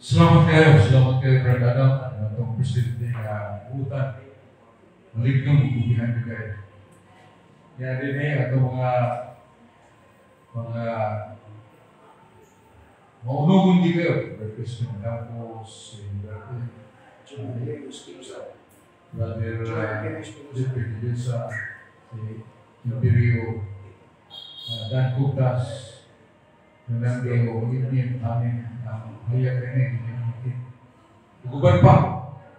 Salamat kayo, Brother Adam, atong presidente nga buutan. Malignom, bugihan ko kayo. Yan din eh, atong mga maunugon di kayo. Brother Crispin Campos, si Brother Brother Jeffrey Diosa, si Imperio, Dan Kutas, Fernando Inim, amin, ang hayag kami, hindi. Uguban pa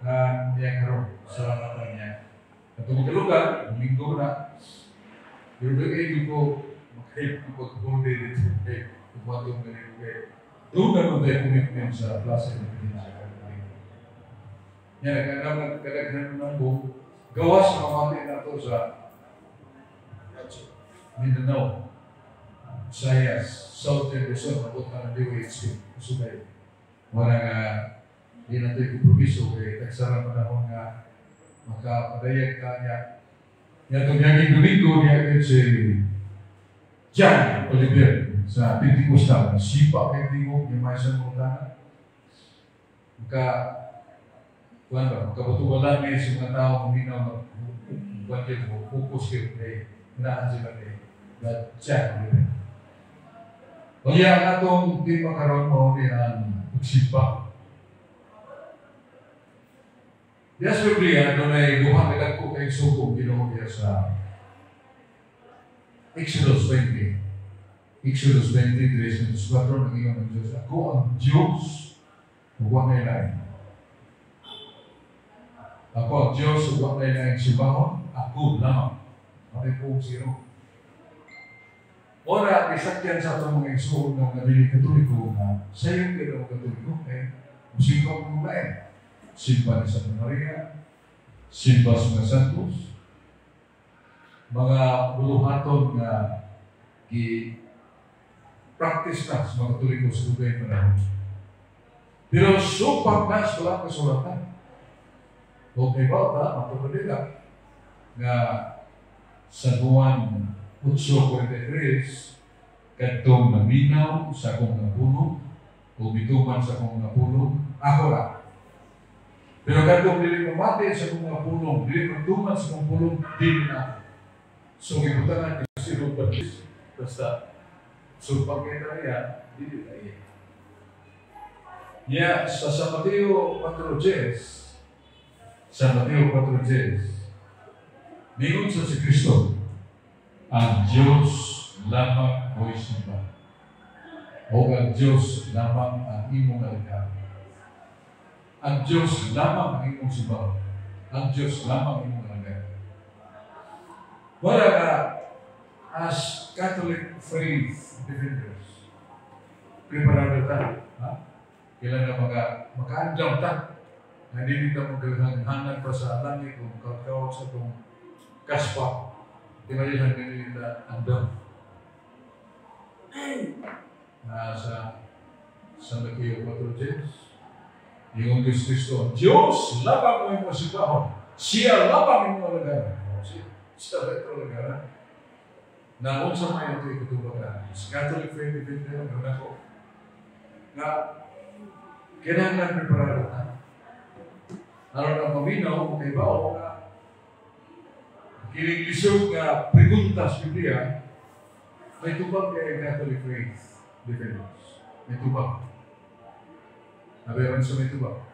na niya karon. Salamat na niya. At lugar, Domingo na, pero kay ko makahit ko pag-holiday dito kay kumatong ganito kay doon na nun tayo commitment sa Plaza Independencia kada Domingo. Yan, nagkagam kadaghan ng buong gawas sa mamati na to sa Mindanao, Visayas, Southern Luzon, abot na ng DOHP, Usugay. Wala nga, di na ito'y kompromiso kay tagsara panahon nga makapadayag ka niya. Niya itong niyaging Domingo, niya si John Oliver sa Pentecostal. Sipa kay tingog, niya may isang mga maka, kuan ba, makabutuwalan ni sa mga tao, maminaw, kuan kayo, focus kayo kay hinaan sila kay God John Oliver. Kaya ang atong tema karon mo ni ang pagsipa. Diya sa Biblia, doon ay duha ka dagko kay sugo Ginoo diya sa Exodus 20. Exodus 23, 4, nag-ingon ang Diyos, "Ako ang Diyos, ug wa nay lain. Ako ang Diyos, ug wa nay laing simbahon, ako lamang." Mao po zero. Ora, isakyan sa atong mga igsuon ng mga dili Katoliko nga sayo kayo ng Katoliko, eh, musimba mo lain. Simba ni Santa Maria, simba sa mga santos, mga buluhaton nga gi practice na sa mga Katoliko sa dugay panahon. Pero supak na sa walang kasulatan. Kung may bata, matulad nila nga San Juan 8:43, "Kadtong naminaw sa akong nga pulong, o mituman sa akong nga pulong, ako ra. Pero kadtong dili mamati sa akong nga pulong, dili magtuman sa akong pulong, dili na ako." So gibutangan ni si Rupert, basta so pagkita niya, dili na iya. Niya sa San Mateo 4:10, San Mateo 4:10, ningon sa si Kristo, "Ang Diyos lamang mo'y simba. O ang Diyos lamang ang imong alagad. Ang Diyos lamang ang imong simba. Ang Diyos lamang ang imong alagad." Wala ka as Catholic faith defenders. Preparado ta. Ha? Kailan na makaandam ta. Na hindi ta maghangan pa sa langit o makakawag sa itong kaspa. Di ba yun ang ta andam? Na sa San Mateo 4:10, yung Diyos Kristo, "Ang Diyos lamang mo imong simbahon. Siya lamang imong alagaran." Siya, siya ba ito alagaran? Na unsa may ito ikatubagan. Sa Catholic faith defender, ang ako, nga kinahanglan preparado ta. Aron ang maminaw, kay bao nga kining lisod nga pregunta sa Biblia, may tubag kay Catholic faith defenders. May tubag. Nabayaran sa may tubag.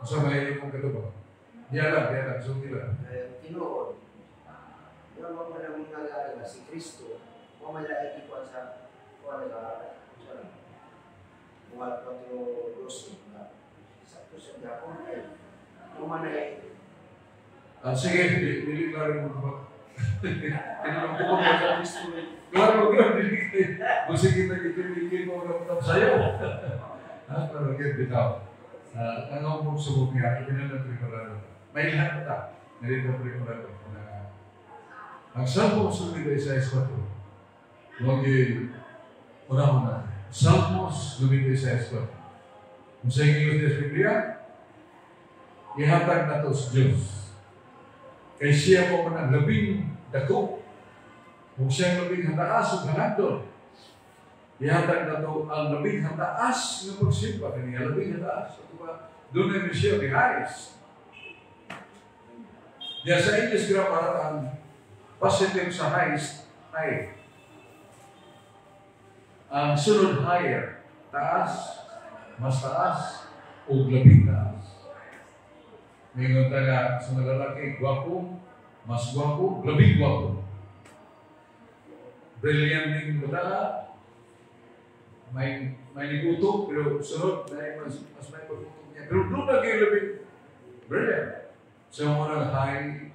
Sa may imong katubag. Diya lang, diya lang. So, nila. Tinuod, yung mga panahon nga si Kristo, kung may laik ikuan sa kuan nila, sa mga 4:12, sakto sa Japon, ay, kumanay. Sige, dili klaro mo ba? Tinanong ko ba? Klaro, klaro, dili kayo. Kung sige, nag-ikil mo na sa'yo. Ha, klaro, kayo, bitaw. Ang akong subok niya, ikinala preparado. May lahat ta. Narito preparado. Ang Salmos 96:4. Huwag unahon na. Salmos 96:4. Kung sa inyo sa Biblia, ihatag na to sa Diyos. Kay siya mo man ang labing dako. Kung siya ang labing hataas o halangdon. Ihatag na to ang labing hataas nga pagsimba kaniya, labing hataas. Ito ba? Doon na yung the highest. Diya sa English grammar, ang positive sa highest, high. Ang sunod higher, taas, mas taas, o labing taas. Mingon ta nga sa mga lalaki, gwapo, mas gwapo, labing gwapo. Brilliant ning bata, may nigutok, pero sunod, dahil mas may pag-utok niya. Pero doon na kayo labing brilliant. So, muna high,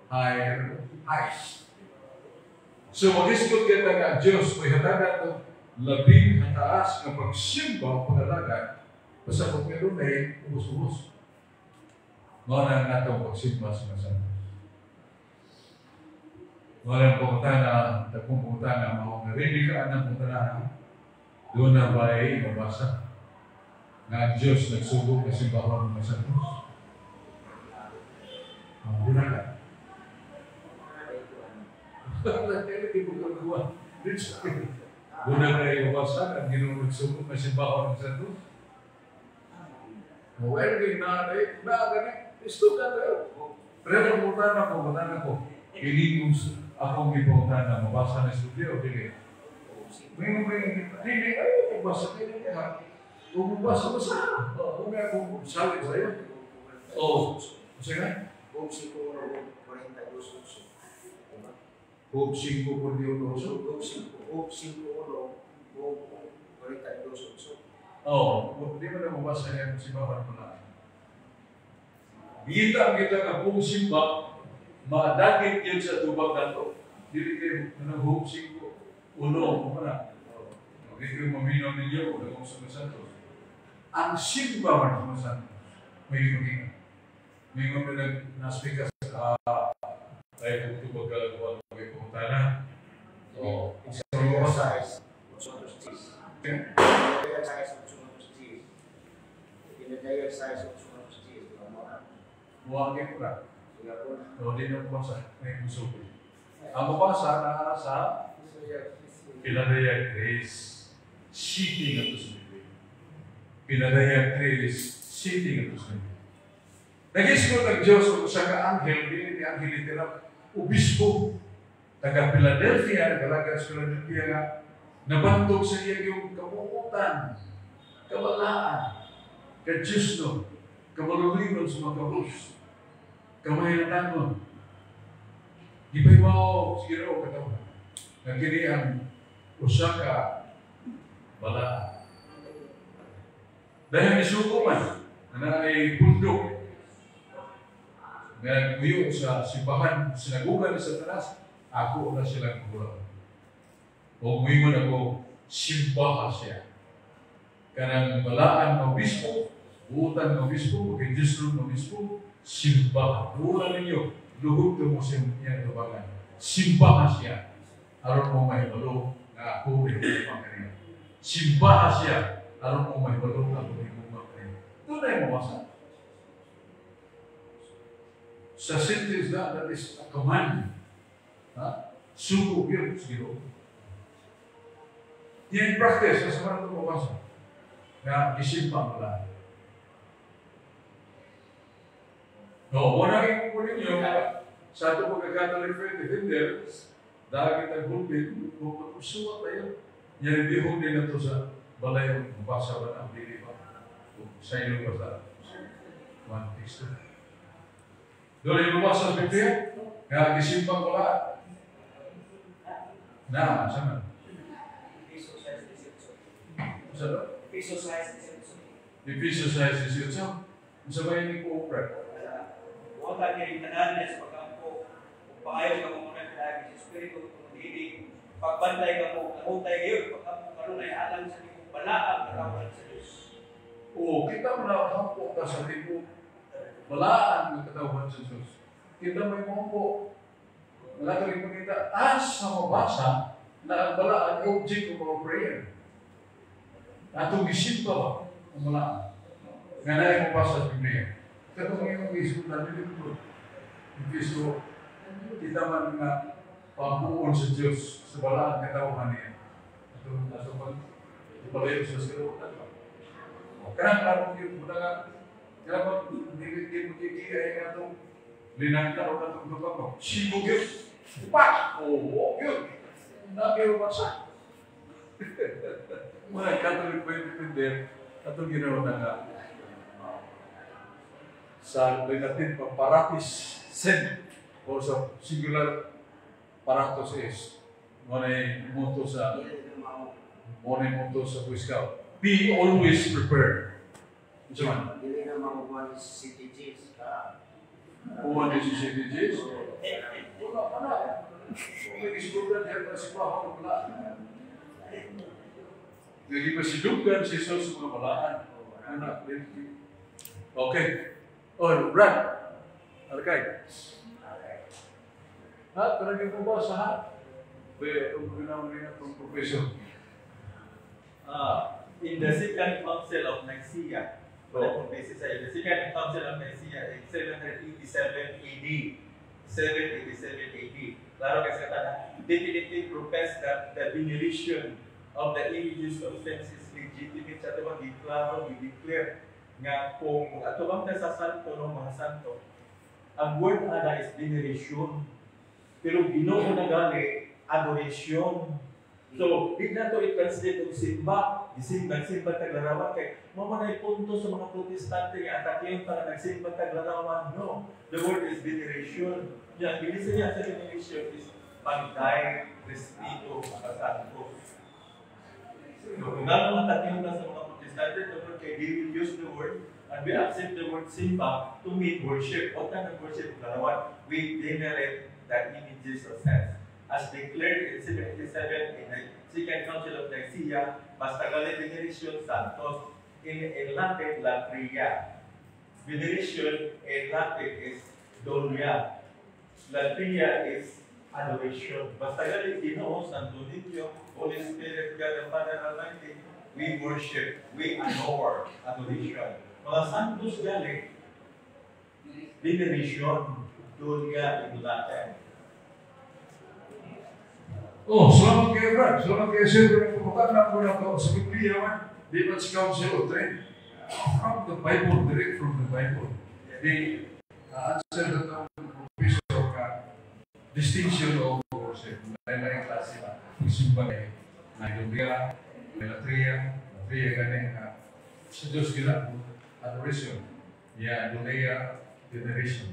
higher, highest. So, mag-isgot kita nga Diyos, may hatagan ito, labing hataas nga pagsimba o pag-alagad, basta kung meron na ubos-ubos. Mao na ang atong pagsimba sa mga santos. Mao na ang pangutana, tagpong pangutana, mao nga ready ka ang pangutana, doon na ba'y mabasa nga ang Diyos nagsugo nga simbahon ng mga santos? Doon na ka. Doon na kayo mabasa ang Ginoo nagsugo nga simbahon ng santos? Well, kayo na, na, gani, isto ka tayo. Pero pangutana ko, ini akong gipangutana, mabasa na sa Biblia o dili? May dili, ay, mabasa dili ka. Kung mabasa, basa. Kung may akong salit sa'yo. Oo. Sige nga? Job 5:1, 42:8. Diba? Job 5:48? Job 5, Job 5:1, Job 42:8. Oo. Di mo na mabasa niya kung simbahan mo na. Gita ang kita nga kung simba, maadagit yun sa tubag nato. Dili kayo ng Job 5:1, mo na. Dili kayo maminaw ninyo o nagong sa mga santos. Ang simba man sa mga santos, may maging. May mga nag-naspika sa tayo kung tubag kalaguan may pangutana. Oo. Isaías 6, 8:10. Isaías 8:10. Pinadayag sa 8:10. Muwagin ko na. Sige po. So, di na pumasa. May musubi. Ang mabasa na sa Pinadayag 3, city nga to sa Biblia. Pinadayag 3, city nga to sa Biblia. Nag-isgot ang Diyos o sa ka-anghel, dili ni anghel literal, obispo, taga Philadelphia, nagalaga sa Philadelphia nga, nabantog sa iya yung kamukutan, kabalaan, ka-Diyos no, kamalulingon sa mga kabus, kamahinatanon. Di ba'y mao, sige raw, katawan, nga kini ang usa ka balaan. Dahil isuko man, na naay bundok, nga nagmuyo sa simbahan, sinagugan ni Satanas, ako na silang kulang. O muingon ako, simbaha siya. Kanang balaan ng obispo, buutan ng obispo, pagka-Diyos ng obispo, simbaha. Buutan ninyo, luhod mo siya niya tubangan. Simbaha siya. Aron mo mahibalo nga ako may kaniya. Simbaha siya. Aron mo mahibalo nga ako may kaniya. Doon na yung mabasa. Sa sentence na, that is a command. Ha? Sugo yun, siguro. Yan practice, sa mga ito mabasa. Nga, isimba mo lang. No, muna yung kunin ninyo, sa ito pagka-Catholic Faith Defenders, dahil kita gulpin, suwat tayo. Yan, din na ito sa balay, mabasa ba na, dili ba? Sa ilo ba sa one texto? Doon yung lumabas sa Biblia, nga gisimbang ko lahat. Na, saan na? Episo 6:18. Saan na? Episo 6:18. Episo 6:18. Ang sabay ni Cooper. Huwag kang tanan sa pagkampo, kung paayo ka mo muna pinagi sa Espiritu, kung hindi, pagbantay ka mo, nahutay ngayon, pagkampo kanunay alang sa libong balaang katawan sa Diyos. Oo, kita mo na hampo ka sa libong balaan ng katawan sa Diyos. Kita mo yung hampo. Wala ka rin makita, as sa mabasa, na ang balaan object of our prayer. Atong gisimba ba ang balaan? Nga na yung mabasa sa Biblia. Katong yung isulat nito, Episo, kita man nga pambuon sa Diyos sa balaan katawan niya. Ito nasa pag palayo sa sirutan ba. O kanang klaro yun muna nga kaya pag di mo ay nga itong linangta o katong duka mo. Sibo yun. Pa! Oo, yun. Nabi sa. Mga Catholic pa yung defender, atong ginawa na nga sa Latin pa paratus sint o sa singular paratus est. Mo na motto sa Boy Scout. Be always prepared. Unsa man? Dili na makukuha ni CCTGs ka. Kuha ni CCTGs? Wala pa na. Kung nag-isguran diyan na si Pahon, wala. Nagipasidugan si Jesus sa mga balaan. Anak, okay. Oh, Brad. Arkay. Ha? Talagang mo ba sa ha? Be, ang ginawa niya itong professor. In the Second Council of Nicaea, wala pong basis sa the Second Council of Nicaea in 787 AD, 787 AD, klaro kasi kata, definitely profess that the veneration of the images of saints is legitimate. Sa ato bang giklaro, gi-declare nga kung ato bang sa santo no, mga santo, ang word ana is veneration. Pero Ginoo na gali, adoration. So, di na to i-translate og simba, gisimba, nagsimba tag larawan kay mo man ay punto sa mga Protestante nga atakiyon para nagsimba tag larawan. No. The word is veneration. Yan, bilisan niya sa veneration is pagday, respeto sa santo. So, kung gano'n atakiyon na sa mga Protestante, tungkol kay they will use the word and we accept the word simba to mean worship. What kind of worship? Larawan. We venerate the images of saints. As declared in 77 in the Second Council of Nicaea, basta gali veneration santos. In Latin, latria. Veneration in Latin is dulia. Latria is adoration. Basta gali Ginoo, Santo Niño, Holy Spirit, God the Father Almighty, we worship, we adore, adoration. Mga santos gali, veneration, dulia in Latin. Oh, salamat kayo, Brad. Salamat kayo, sir. Kung pumunta na ko na sa Biblia man, di ba sa Council of Trent? From the Bible, direct from the Bible. The answer na itong professor ka, distinction of worship. Lain-lain klase ba? Pagsimba na na dulia, latria, latria gani nga sa Diyos gila, adoration. Ya, dulia, veneration.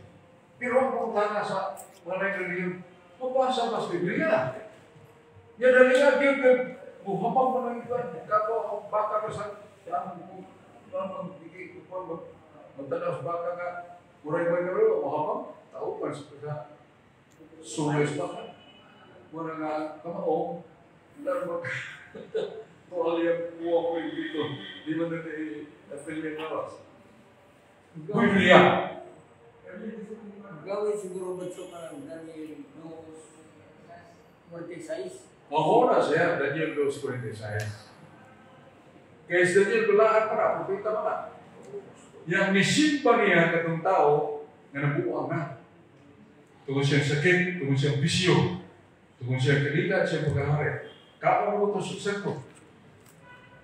Pero ang pumunta sa walay reliyon, mabasa pa sa Biblia. Ya dali nga gyud kay muhamag mo nang iba kako baka ko sa ang magbigay ko pa magtanaw sa baka nga kuray ba kayo muhamag tao pa sa suloy sa baka mura nga kamao laro mag tuwal yung buwa ko yung dito di man na i-apil yung lawas Biblia. Gawin siguro ba ito parang Daniel 2:46? Ako na siya, Daniel 2:46. Kaya si Daniel, balaan pa na, propeta pa na. Yang nisimba niya katong tao nga nabuang na. Tungod siyang sakit, tungod siyang bisyo, tungod siyang kalila, siyang pagkahari. Kaon mo ito sukses ko.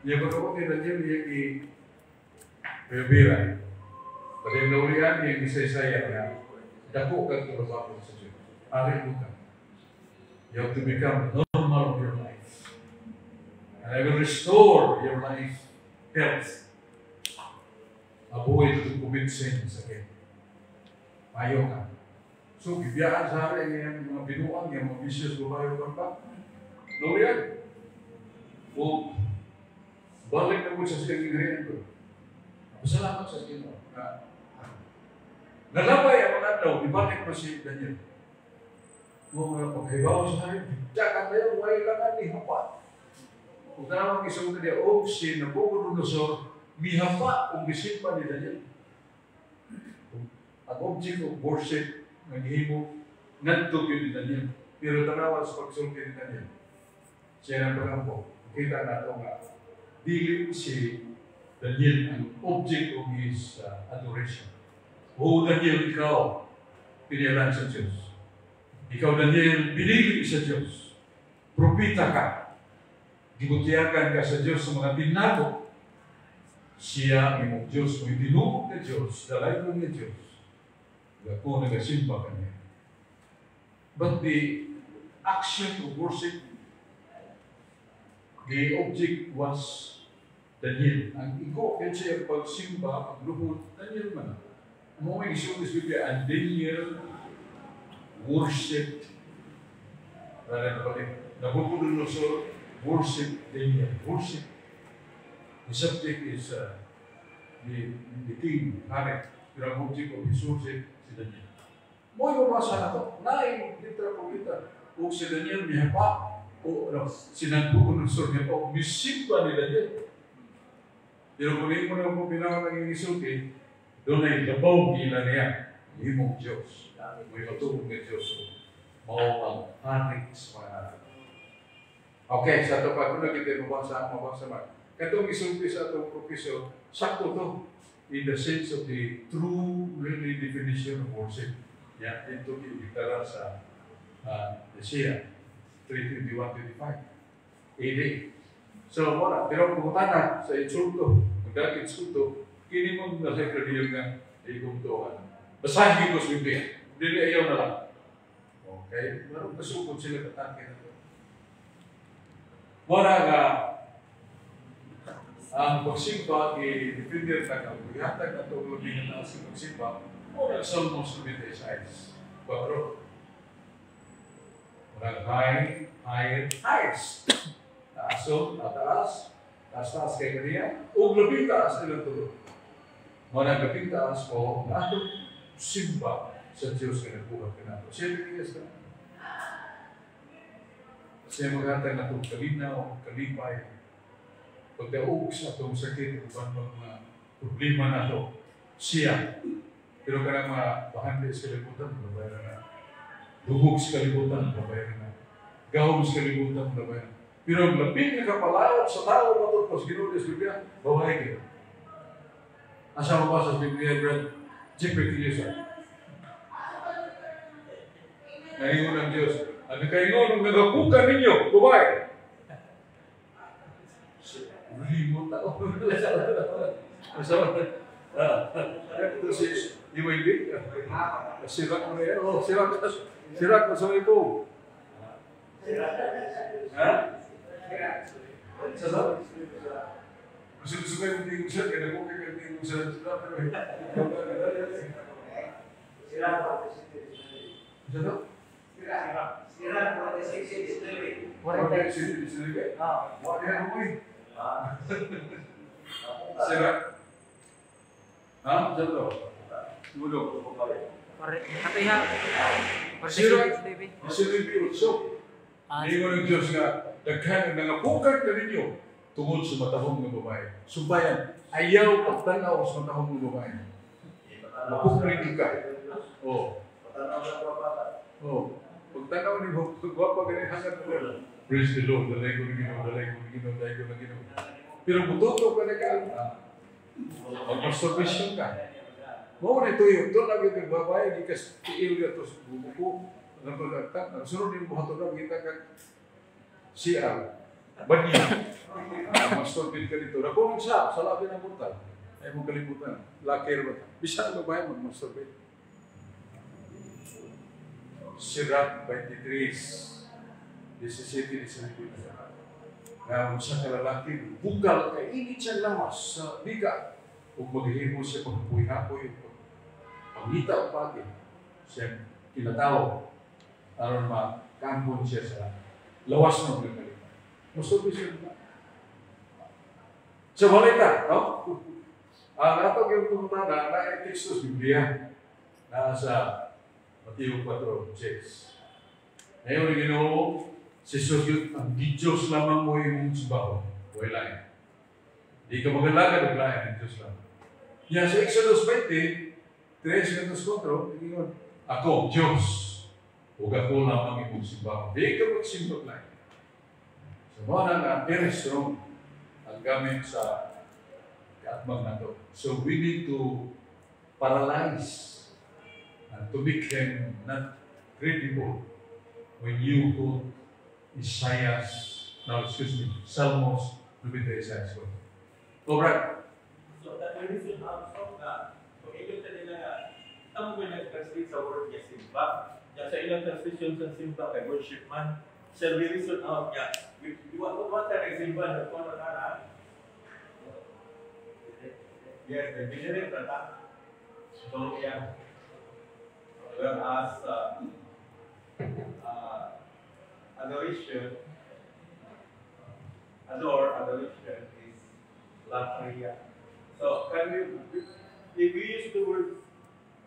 Niya pagkakot ni Daniel, iyang i-revira. Pati yung naulian, iyang isaysaya nga, dako kang tulabakon sa Diyos. Ari mo ka. You have to become normal of your life. And I will restore your life health. Avoid to commit sins again. Mayo ka. So, gibiyaan sa hari ang mga binuang, yung mga vicious babae o pa. Luyan. O, balik na mo sa siyang ingriyan ko. Pasalamat sa Ginoo. Nalabay ang mga adlaw, ibalik pa si Daniel. Mga paghibaw sa hari, bigta ka tayo, way lang ni hapa. Kung tanawang isang niya, o si Nabucodonosor, mihapa kung bisimba ni Daniel. Ang object of worship ng himo, ngadto yun ni Daniel. Pero tanawan sa pagsulti ni Daniel, siya ng pagampo. Kita na ito nga, dili si Daniel ang object of his adoration. O Daniel, ikaw, pinilan sa Diyos. Ikaw, Daniel, binili sa Diyos. Propita ka. Gibutyagan ka sa Diyos sa mga tinago. Siya ang imong Diyos, kung tinuod na Diyos, dalay ko nga Diyos. Ako nagasimba kaniya. But the action of worship, the object was Daniel. Ang igo, kaya siya pagsimba, pagluhod, Daniel man. Ang mga isuot sa Biblia, and Daniel worshipped. Nabuchodonosor worship Daniel. Worship. The subject is the king, hari. Pero ang object of his worship, si Daniel. Mo'y mabasa na to. Naay, litra po litra. O si Daniel mihapa, o ano, si Nabuchodonosor mihapa, o misimba ni Daniel. Pero kung hindi mo na po pinaka naging isulti, doon ay labaw gila niya, imong Diyos. May matubog nga Diyos. Mao ang hari sa mga hari. Okay, sa ito pa, kung nagkita mabasa, mabasa man. Katong isulti sa atong professor, sakto to in the sense of the true really definition of worship. Yan, ito ibigtara sa Isaiah 3:21-25 AD. So, wala. Pero kung na sa insulto, magdag insulto, kini mong nasa krediyon nga ikong tuwan. Basahin ko sa Biblia. Dili ayaw na lang. Okay? Pero kasugod sila katake na to. Muna nga, ang pagsimba, i-defender na ka, ihatag na ito ang labing na taas sa pagsimba, o ng Salmos 96. Quatro. Murag high, higher, highest. Taaso, tataas, taas-taas kay kaniya, ug labing taas nilang tulo. Muna labing taas o atong simba sa Diyos nga nagbuhat kanato. Siya bigyan ka. Siya maghatag na itong kalinaw, kalipay, pagdaog sa atong sakit, uban mga problema na ito, siya. Pero kanang mga bahandi sa kalibutan, mabayaran na. Lubog sa kalibutan, mabayaran na. Gahom sa kalibutan, mabayaran na. Pero ang labing nga kapalaot sa tao matod pas Ginoo sa Biblia, babae kayo. Asa mo ba sa Biblia, Brad? Jeffrey Quillosa. Naingon ang Diyos. Ang nakaingon ang nagapukan ninyo, babae. Limo tao. Ito si Iwayli. Sirak mo na yan. Oh, sirak. Sirak mo sa may po. Ha? Sa sa? Gusto kayo hindi ko siya. Kaya ko kayo hindi ko siya. Sirak. Sa to? Sirak. Sirak 46, 19. 46, 19. Wala yan mo eh. Sirak. Ha? Sa to? Ulo. Katuya. Sirak. 19. Ningon ng Diyos nga, daghan ang nangapukan kaninyo tungod sa matahong nga babae. Subayan, ayaw pagtanaw sa matahong nga babae. Mapukrin ka. Oh. Oh. Pagtanaw ni mo, gwapa gani hangad mo. Praise the Lord, dalay ko ng Ginoo, dalay ko ng Ginoo, dalay ko ng Ginoo. Pero mututo ka na ka, mag-masturbation ka. Mao na tuyo, doon lagi kang babae, gikas tiil ka to sa buko. Ang sunod yung buhaton lang, kita ka CR, banyo. Masturbate ka dito. Nakunong siya, sa labi ng butan. Ay mong kalimutan, lakir ba? Bisa ang babae mag-masturbate. Sirak 23, 17, 19. Na sa kalalaki, bukal kay init siya lawas sa biga. Ug maghimo siya pagpuy-hapoy, pangita o pagi. Siya kinatao. Aron makaambon siya sa lawas ng kalimutan. Masturbate siya na. Sa balita, no? Ang atong yung tungtana na teksto sa Biblia na sa Mateo 4:6. Ngayon, Ginoo, si Jesus yun, ang Diyos lamang mo yung simbahon. Huwag lain. Di ka magalagad og lain ang Diyos lamang. Yan sa Exodus 20, 3-4, ako, Diyos, ug ako lamang imong simbahon. Di ka magsimbag lain. So, mao na nga, very strong ang gamit sa kaatbang nato. So, we need to paralyze and to make him not credible when you quote Isaiah's No, excuse me, Salmos 96. Oh, Brad. So, that the reason also nga, kung ingon ta nila nga, tamo ko nag-translate sa word niya simba. Ya sa ilang translation sa simba kay worship man. Shall we reason out niya? We want ta nagsimba na kung ano na. Yes, the venerate ta. So, yeah. Whereas, adoration, adore, adoration is latria. So can we, if we use the word,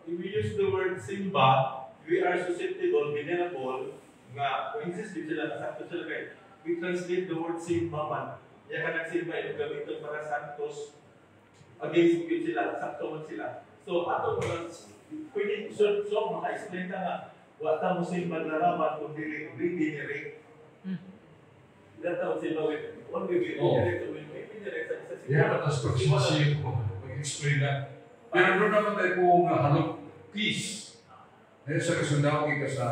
if we use the word simba, we are susceptible, vulnerable, nga, kung insist din sila, nasakto sila kay, we translate the word simba man. Ya ka nagsimba, yung gamiton para santos, against yun sila, sakto man sila. So, ato mo lang, pwede, so maka-explain ka nga, wa ta mo simba laraman kung dili regenerate. Ilan taon simba with, only we regenerate, so when we regenerate sa Yeah, but as pag ko, mag-explain na. Pero doon naman tayo po nga halog peace. Ngayon sa kasundaw ka sa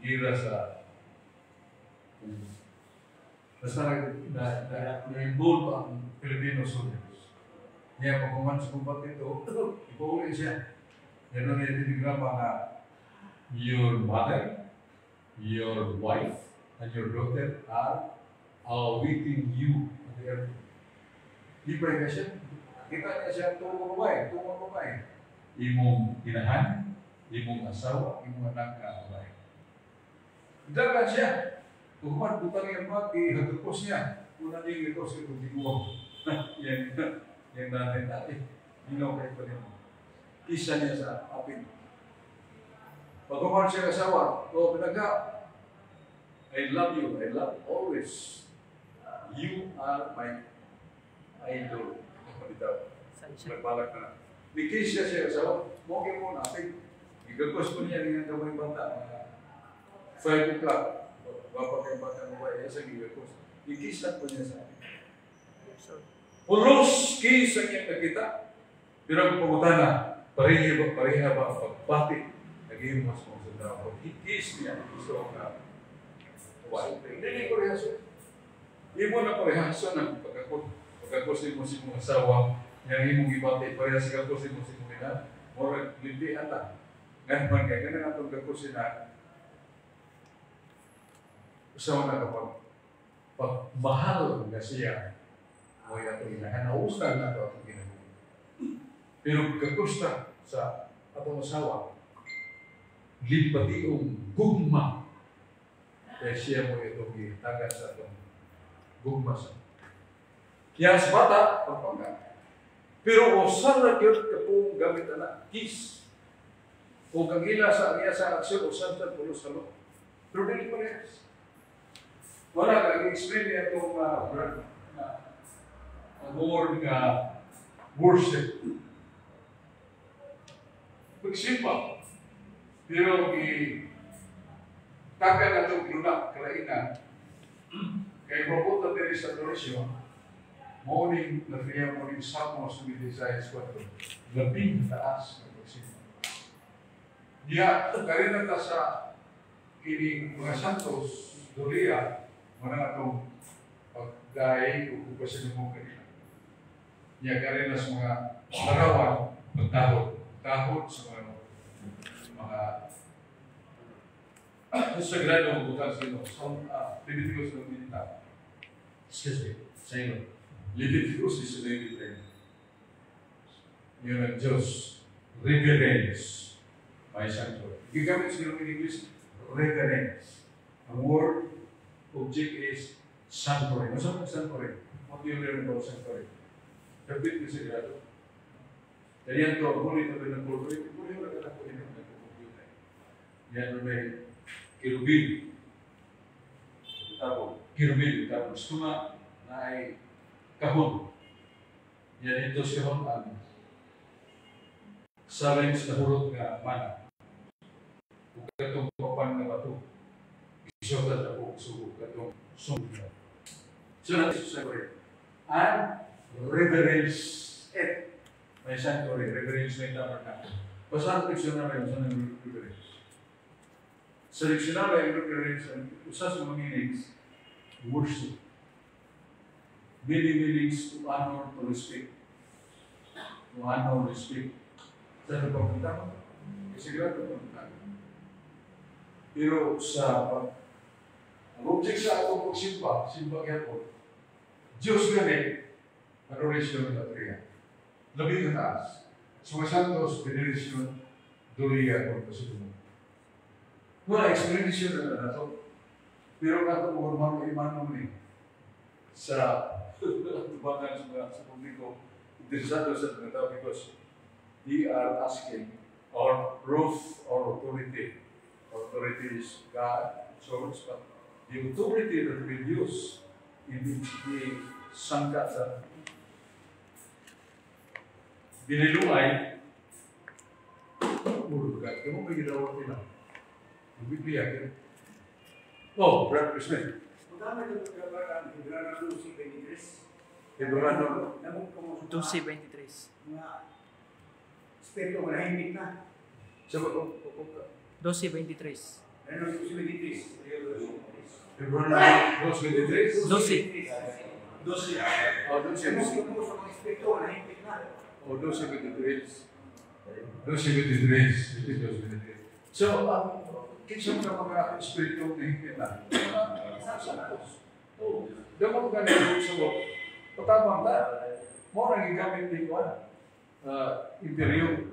gira sa basta na-involve ang Filipino soldiers. Niya pagkuman sa combat ito, ipauli siya. Yan na tinigrama nga your mother, your wife, and your daughter are awaiting you at the airport. Di pa rin siya. Kita niya siya tuwang babae, tuwang babae. Imong inahan, imong asawa, imong anak nga babae. Dagan siya. Tukuman, butang yung bag, ihagakos niya. Una niya yung likos, ito giguwa. Yan, yan natin natin. Ginaw kayo pa rin. Isa niya sa apin. Pagkuman siya asawa, o pinaga, I love you, I love always. You are my idol. Bitaw. Nagbalak na. Nikis siya siya asawa, mo mo natin. Igagos ko niya nga gamay bata. 5 o'clock. Gwapa kay bata mo ba, sa gigagos. Ikisan ko niya sa akin. Pulos kis ang iyang nakita. Pero ang pangutana, pareha ba ang pagbati? Naging mas mga sundao. Ikis niya, gusto nga. Why? Hindi ko rehaso. Imo na parehaso ng pagkakos mo sa imong asawa, yang imong gibati, parehas sa kagkos mo sa imong ina, murag limpi ata. Ngayon man kaya, ganun atong kagkos na usawa na kapag pagmahal nga siya, mo atong inahan, naustan na ito atong ginagawa. Pero pagkakusta sa atong asawa, limpationg gugma, kaya siya mo itong gihitagan sa atong gugma sa. Kaya sa bata, pagpangga. Pero usan na gyud kapong gamit na kiss. O kang ila sa iya sa aksyon, usan sa pulos sa loob. Pero dili parehas. Wala ka, i-explain niya itong word nga worship. Pagsimba. Pero i-taka na itong lunak, kalaina. Kaya mapunta diri sa adoration, morning na friya, morning Salmos 96, labing taas ng pagsimba. Diya, karina ta sa kining mga santos, Doria, mga atong pagdaig o kupasin mo kanila. Niya karina sa mga larawan, pagtahod, tahod sa mga sagrado magbutang sa Ginoo. So, Leviticus 19. Excuse me, sa inyo. Leviticus 19. Yun ang Diyos. Reverence. May sanctuary. Gigamit sa in English, reverence. Ang word, object is sanctuary. Ano sa sanctuary? What do you learn about sanctuary? Kapit ni sagrado. Kaya ito, huli ito rin ng pulpit. Huli wala ka na po rin ng computer. Yan may kirubin. Tapos, kirubin. Tapos, tuma na ay kahon. Yan ito si kahon ang salin sa nahurot nga mana. Ug katong papan nga bato. Isugat ako sugo katong sungod. So natin sa sanctuary. And reverence it. May sanctuary, reverence may tabernacle. Basta ang dictionary, saan ang reverence? Sa dictionary, ang reverence, ang usa sa mga meanings, Worship. Many meanings: to honor, to respect. To honor, respect. Sa pagpunta mo, sigurado pagpunta. Pero sa pag ang object sa atong pagsimba, simba gyapon, Diyos gani, adoration at latria. Labi ka taas. Sa mga santos, veneration, dulia, kung kasunod. Wala explanation na nato. Pero kato mo mano imano ni sa tubangan sa mga sa publiko interesado sa mga tao because they are asking or proof or authority. Authority is God, source, but the authority that we use in the sangka sa biniluay, puro God. Kamo may gidawat nila. Ang Biblia, kaya. Oh, Brad Smith. Magkano ito ang Hebreo 12:23? Hebreo Namong kamo sa 12:23. mga espiritu nga nahimik na. Sa oh, 12:23. Ano 12:23? Hebreo 2:23? 12. 12. Oh, 12. Namong kamo sa mga espiritu nga nahimik na. Oh, 12:23. 12:23. It is 12:23. So, kinsa mga espiritu na hingpit na? Mga santos. Oh, damo ka na sa patabang ta. Mo nang gigamit ni kuan. Imperyo.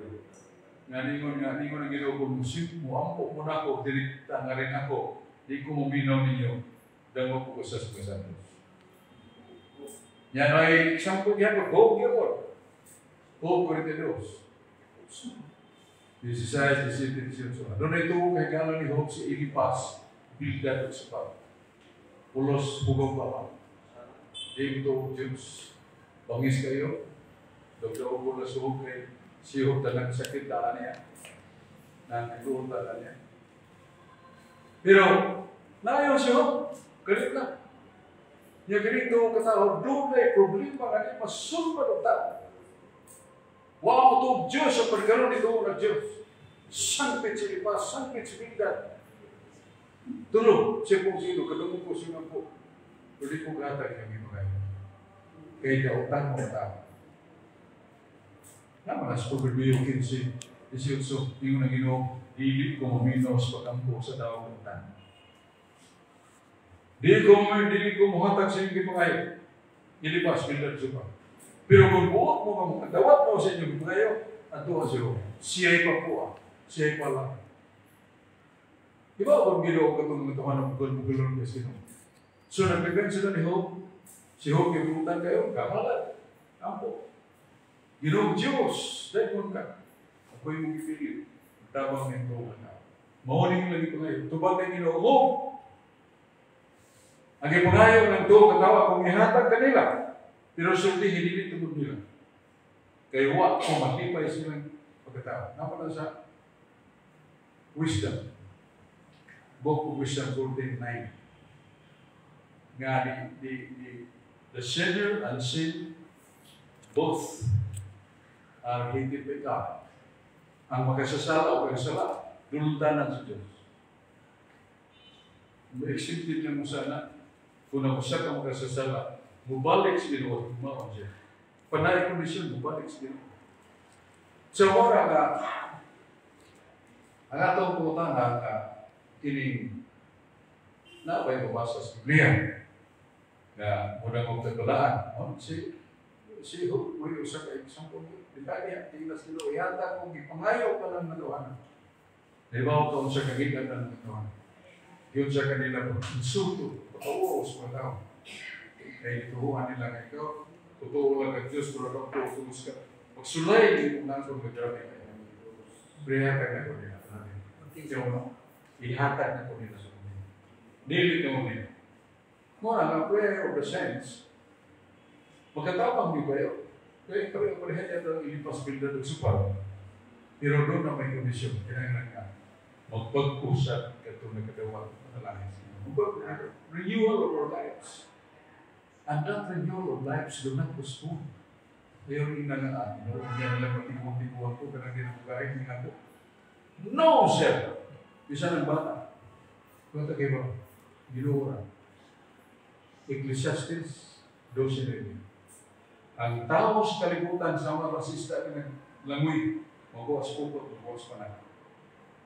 Nga ningon ang Ginoo kung musim mo ampo mo nako dili ta nga rin ako di ko mominaw ninyo dangog ko sa mga santos. Yan ay example yan ko gyapon. Job 42. 16, 17, 18. Doon ito kay gala ni Job si Eliphaz, Bildad ug Zophar. Pulos bugong pa. Di ko Diyos. Bangis kayo. Dagdaw ko na suhog kay si Job tanang sakit daan niya. Nang iluon daan niya. Pero, naayo si Job. Galit na. Niya ganito katao, doon na problema nga ni masulba ng tao. Wa mo to Diyos sa pagkaroon nito ng Diyos. Sangpit si Eliphaz, sangpit si Bildad. Tulo, siya pong sino, kadungog ko siya po. Pwede ko gatag yung iba. Kay dautan mo tao. Naman as Proverbio 15:18, ingon ang Ginoo, dili ko maminaw sa pagampo sa tao ng tanan. Dili ko muhatag sa inyong gipangayo. Eliphaz, Bildad, Zophar. Pero kung buot mo nga makadawat mo sa inyong gipangayo, ato siya. Siya'y papuha, siya'y pala. Di ba kung Ginoo katong mga tuhan ng bugol-bugolon kay sino? So nagbigan sila ni Job. Si Job gibutan kayo, kamalat. Ampo. Ginoo Diyos, dahil ka. Ako'y mong ipili. Tabang ng tuwan na. Mauning lagi pa ngayon. Tubag ng Ginoo mo. Ang ipangayo ng tuo katawa kung ihatag kanila. Pero sulti, hindi tungod nila. Kaya wa kung maglipay silang pagkatao. Napala sa Wisdom. Book of Wisdom 14:9. Nga the sinner and sin both are hated by God. Ang makasasala o kasala, dulutanan sa Diyos. Exempted na mo sana, kung nakusa ka makasasala, mubalik sa Ginoo, maon siya. Panay kondisyon, mubalik sa Ginoo. So, mora nga, ang atong pangutana nga, kining na ba'y mabasa sa Biblia nga muna mong tagbalaan, no? Si Job, may usa ka example, detalye, tingnan sa Ginoo, ihatag kung gipangayo pa lang matuhanan. Di ba ko sa kagitan ng matuhanan? Yun sa kanila po, insulto, pakauo sa mga tao. Kaya ituhuan nila nga ikaw, totoo lang ang Diyos, pero kang tuos ka. Pagsulay, di mo nang kung naggrabe kayo. Pero ihatag na ko nila. Yung no? Ihatag na ko nila sa kanila. Dili na mo nila. Mura nga, prayer of the saints, magkatabang di kayo. Kaya kami ang pareha niya ng Eliphaz, Bildad ug Zophar. Pero doon na may kondisyon, kinahanglan nga magpag-usap katong nagkadawat manalangin sa Ginoo. Renewal of our lives. And that renewal of lives do not postpone. Ngayon ina nga, no, hindi na lang matiguang-tiguang ko, kanang di na magahin ni ako. No, sir! Bisa ng bata. Bata kayo ba? Ginoo ra. Ecclesiastes 12:9. Ang tao sa kalibutan sa mga rasista nga naglangoy, magawas pukot, magawas panag.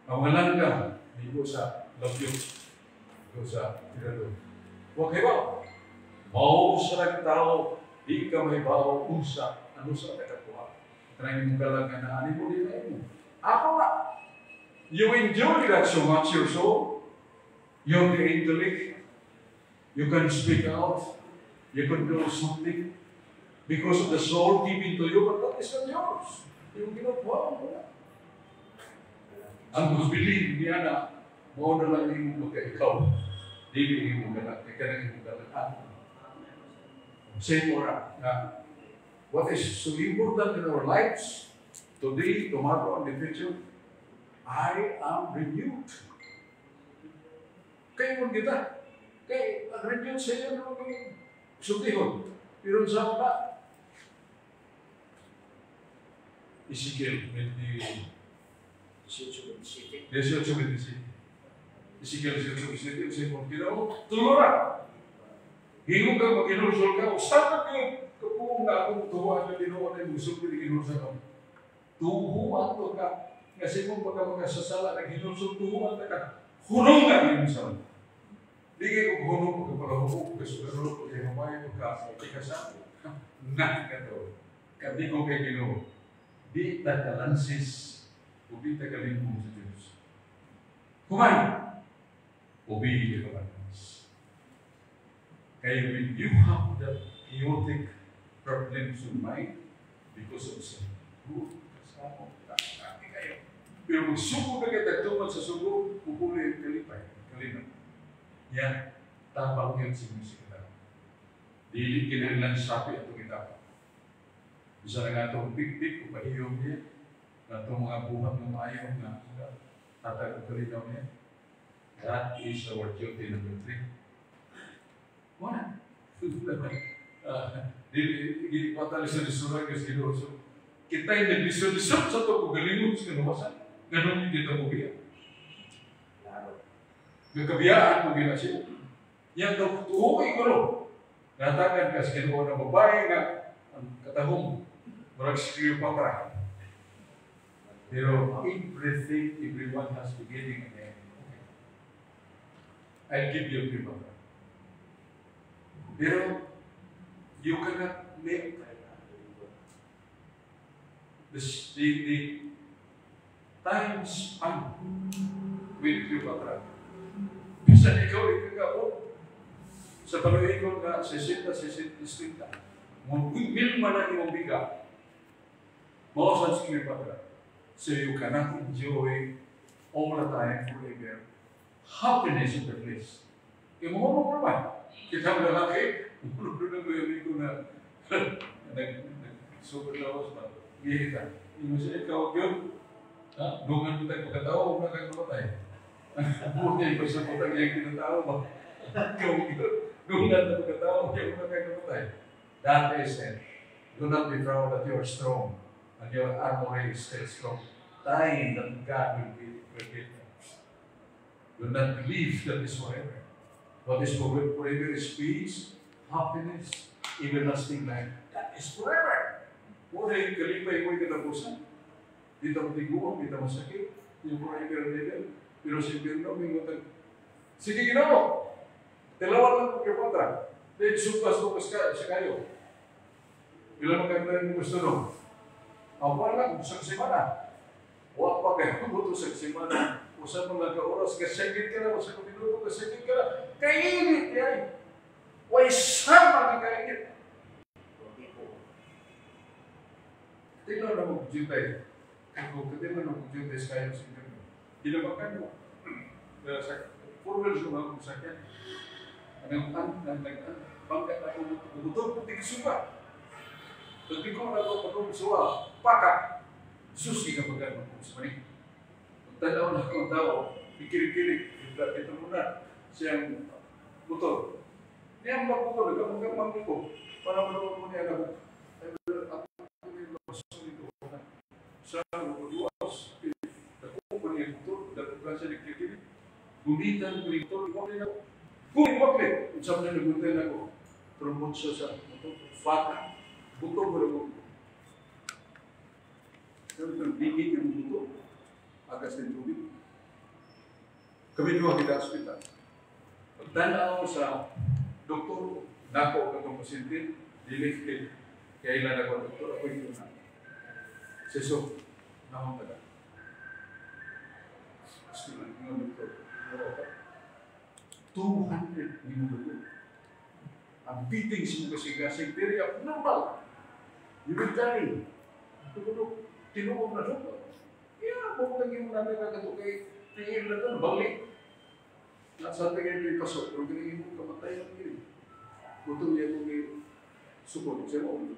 Ang mga langga, migo sa labyo, migo sa tirador. Huwag kayo. Mao sa nagtao, di ka may bao, unsa, ano sa nakakuha. Kanang imong galang nga naani mo, di na imo. Ako na. You enjoy that so much, your soul. You have the intellect. You can speak out. You can do something. Because of the soul given to you, but that is not yours. Yung ginawa mo na. Ang mabilin niya na, mao na lang imong magka-ikaw. Dili imong galang, kaya nang imong galang. Same ora na what is so important in our lives, today, tomorrow, and the future, I am renewed. Kaya mo kita. Kaya ang renewed sa iyo naman sultihon. Pero sa mga Ezekiel 18:27. 18:27. Ezekiel 18:27. Sa imong Ginoo, tulura. Hingo ka, maginulsol ka, usapan kayo, kapuong nga akong tuhuan na Ginoo na imong sulti ni ginulsol ka. Tuhuan to ka. Kasi mong pagka mga sasala na ginulsol, tuhuan na ka. Hunong nga ginulsol. Di kayo kung hunong, pagkapalahubog, kasugarol, pagkahumayo, pagkasama. Na ka to. Kadigo kay Ginoo. Di tagalansis, o di tagalimbong sa Diyos. Humay! Obey the commandments. Kaya when you have that chaotic problems in mind, because of sin, kasama, kami kayo. Pero magsugo na kayo, tagtuman sa sugo, pupuli yung kalipay, kalinaw. Yan, tabang yun sa musika. Dili kinahanglan sapi atong itapang. Bisa na nga itong pikpik, upahiyom niya, na itong mga buhat ng maayo nga tatag o kalinaw niya. That is our duty number 3. Wala. Dili patalisod-lisod ang Ginoo. So, kita'y naglisod-lisod sa ito kung galingon sa kinawasan. Ganun yung kita mo biya. Nagkabiyaan mo gina siya. Yan ito, tuhukoy ko no. Natagan ka sa Ginoo na babae nga ang katahong murag si Cleopatra. Pero everything, everyone has beginning and end. Okay. I'll give you Cleopatra. Pero you cannot make the time span with Cleopatra. Bisan ikaw ikagabot sa panuingon nga 60, 60, 60. Mil man ang imong biga. Mao sa Cleopatra. So you cannot enjoy all the time forever. Happiness in the place. Imo mo ba? Kita mo lalaki, ulo na ko yung amigo na nag-super lawas ba? Gihita. Imo siya ikaw yun. Ha? Dungan mo tayo pagkatao, huwag na kang namatay. Buti pa sa putang iyang kinatao ba? Ikaw yun. Dungan na pagkatao, huwag na kang namatay. That is it. Do not be proud that you are strong and your armory is still strong. Time that God will give us. Do not believe that is forever. What is forever is peace, happiness, everlasting life. That is forever. Wala yung kalipay mo'y katapusan. Dito mo tiguan, dito mo sakit. Yung forever and ever. Pero si Birno, may ngutang, sige Ginoo, tilawan lang kong Cleopatra. Then supas ko sa kayo. Ilan magkaglayan mo gusto no? Ang wala, usang semana. Wa pa kayo buto sa semana. Usa man lang ka oras, kasagit ka na, usa ka minuto, kasagit ka na. Kainit yan. Way sama ka kainit. Tingnan na mo jutay. Kung tingnan na mo jutay sa kayo sa inyo. Ginabakan mo. Sa four wheels mo akong sakyan. Anong bangka na ako butog, puti kisuba. Pagkiko na ako pagkong paka. Susi ka pagkan mo sa manik. Tanaw na akong tao, pikirik-kirik, ito muna siyang motor. Niyang mabuko, nagkamangkamang ko, para manood mo niya na ako yung labason ito. Sa luwas, nakuha ko niya motor, dapat siya nagkikirik. Gunitan ko yung motor, iwakli na ako. Kung iwakli, kung saan na naguntan ako. Trumutso sa fata. Buto mo rin ko. Pero bigit yung buto. Agas ng tubig. Kami duha kita hospital. Pagtanaw sa doktor, nako katong pasyente, dili kay kailan ako doktor, ako yung na. Seso, naong taga. Hospital, yung doktor. 200 yung doktor. Ang beating sa mga kasing-kasing, very abnormal. You will die. Tinuod na doktor. Yeah, bumutagin mo namin kagato kay tingin na ito, balik. Nasa tingin ito ipasok, pero ganyan mo kamatay ng gini. Buto niya kung sukod siya mo.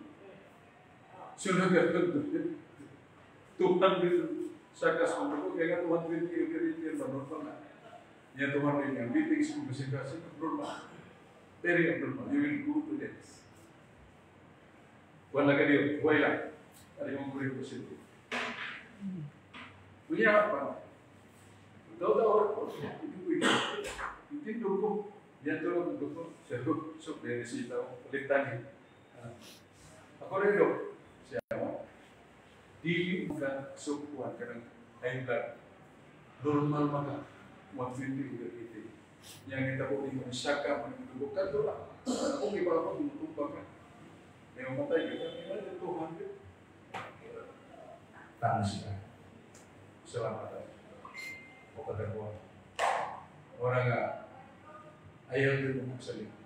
Sunod ka ito. 200 sakas mo ito, kaya nga 200 kayo normal na. Niya 200 yung beating sa mga kasing-kasing, normal. Very abnormal. You will go to death. Wala ka diyo. Huwag lang. Ano yung mga pasyente? Kunya pa. Daw-daw ako. Hindi ko. Yan tulog ang doktor. Siya, so, may resita ko. Ulit tani. Ako rin do. Siya mo. Dili ka sukuan ka ng high blood. Normal maka. 120 over 80. Yang kita ko yung saka manundugo ka doon lang. Kung iba ako, tumutumba ka. May umatay ka, imagine 200. Taas ka. Salamat. O kadaguan. Orang nga, ayaw din mo magsalita.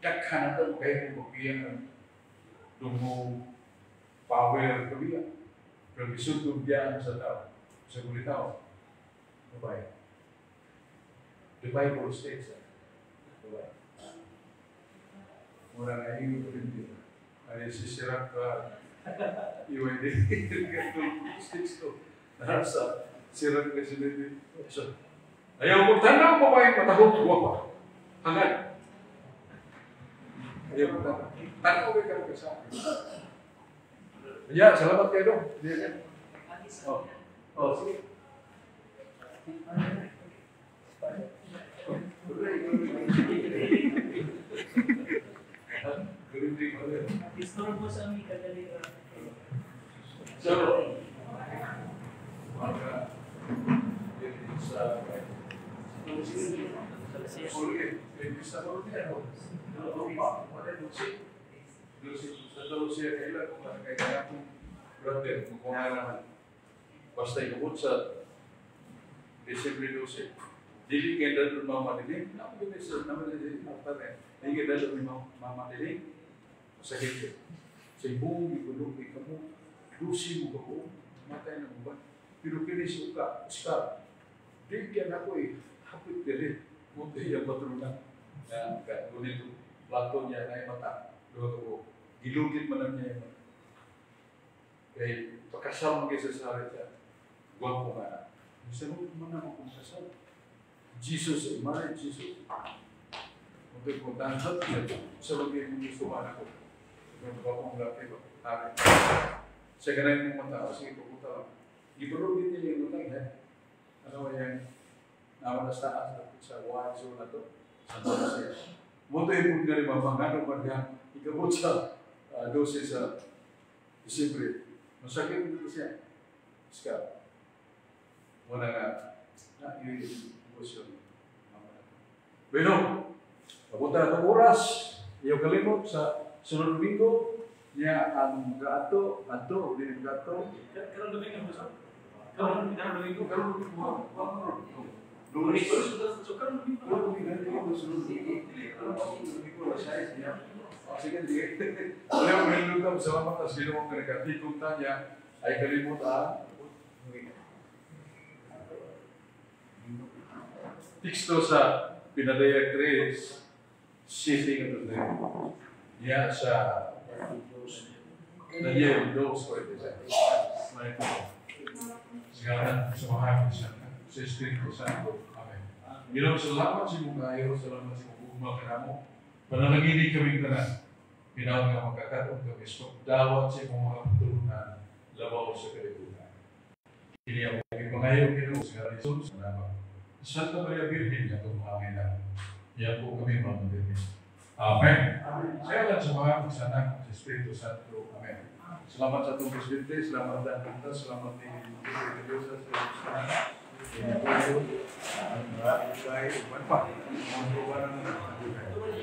Daghan na ito, kaya kung magbiyan ng dungo power kabiya. Pero isod biyaan sa tao, sa kulitaw. Bye. The Bible states that. Diba? Mura na yung Corinthians. Ay sisirak ka iwan din. Sticks to. Nasa sirak ka sila din. So, ayaw mo tanaw babaeng matahong guwapa. Hangad. Ayaw mo tanaw. Tanaw kayo ka sa akin. Yeah, salamat kayo dong. Oh, oh, sige. Istorbo sa aming kadalira. So, mga sa basta ikabot sa Desembre 12. Dili kay dalon mama dili. Naman gid sa naman dili apa eh. Dili kay dalon mama dili. Sakit. Sa ibong ikulo kay kamo dusi mo ko matay na mo ba. Pero kini suka star. Dili kay nako eh hapit dili. Mo ang patrona. Na ka gunito plato niya na mata. Duha ko gilugit man lang niya mata. Kay pakasal mo kay sa sari siya. Gwapo nga. Sa mo man ako kung kasal. Jesus, married Jesus. Untuk kontanhat sa bagay mong gusto ka ako. Yung bakong laki ba? Ari. Sa ganay mong mata, sige, pupunta lang. Gipulog din niya yung utang, ha? Ano yung naman na sa taas sa Y zone na to? Sa 12. Muto yung nga rin mabangano man nga ikabot sa 12 sa Disyembre. Masakit dito siya. Iska. Wala nga. Na, yun yung emosyon. Bueno, papunta na itong oras. Iyaw kalimot sa sunod Domingo. Niya ang gaato, ato, hindi ang gaato. Karon Domingo mo sa? Karon Domingo? Karon Domingo. Lunes. Karon Domingo. Karon Domingo. Karon Domingo. Sige, sige. Wala mo rin salamat sa Ginoo nga nagkatikong tanya ay kalimot ang teksto sa Pinadaya 3, 7 at 9. Niya sa Daniel 2:46. Segala samahan sa Espiritu Santo. Amen. Ginoo, salamat sa imong kaayo, salamat sa imong gugma kanamo. Panalangini kaming tanan. Pinaon nga makakatong kami sa pagdawat sa imong mga pagtulunan labaw sa kalibutan. Kini ang ipangayo Ginoo sa ngalan ni Jesus. Salamat. Santa Maria Virgen, atong mga ina, Yan po kami mga Diyos. Amen. Sa ngalan sa Amahan, sa Anak, sa Espiritu Santo. Amen. Salamat sa atong presidente, salamat sa atong salamat ni Diyos sa sa uban pa. Mga